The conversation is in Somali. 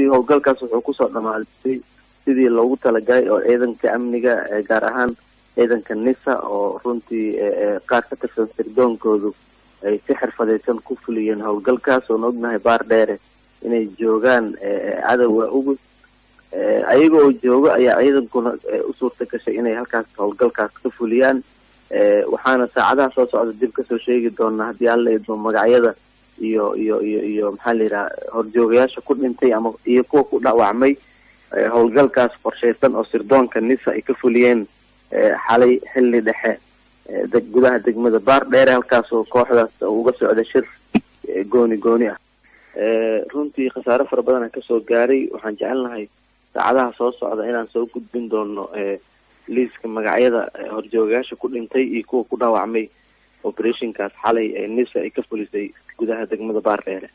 Runtii howlgalkaas wuxuu kusoo dhamaaday sidii loogu talagalay oo ciidanka amniga, gaar ahaan ciidanka NISA, oo runtii qaar ka tirsan sirdoonkoodu ay si xirfadaysan ku fuliyeen howlgalkaas. Oon ognahay Baar Dheere inay joogaan cadowga ugus, ayaga oo joogo ayaa ciidankuna u suurta gashay inay halkaas howlgalkaas ka fuliyaan. Waxaana saacadaha soo socda dib kasoo sheegi doonaa, haddii Alla idmo, magacyada iyo maxaa la yidhaha horjoogayaasha ku dhintay ama iyo kuwa ku dhaawacmay howlgalkaas qorshaysan oo sirdoonka NISA ay ka fuliyeen xalay xilli dhexe gudaha degmada Baar Dheere, halkaas oo kooxdaas uga socda shir gooni gooni ah. Runtii khasaare fara badan aan kasoo gaaray. Waxaan jecelnahay saacadaha soo socda inaan soo gudbin doono liiska magacyada horjoogayaasha ku dhintay iyo kuwa ku dhaawacmay operationkaas xalay ee NISA ay ka fulisay gudaha degmada Baar Dheere.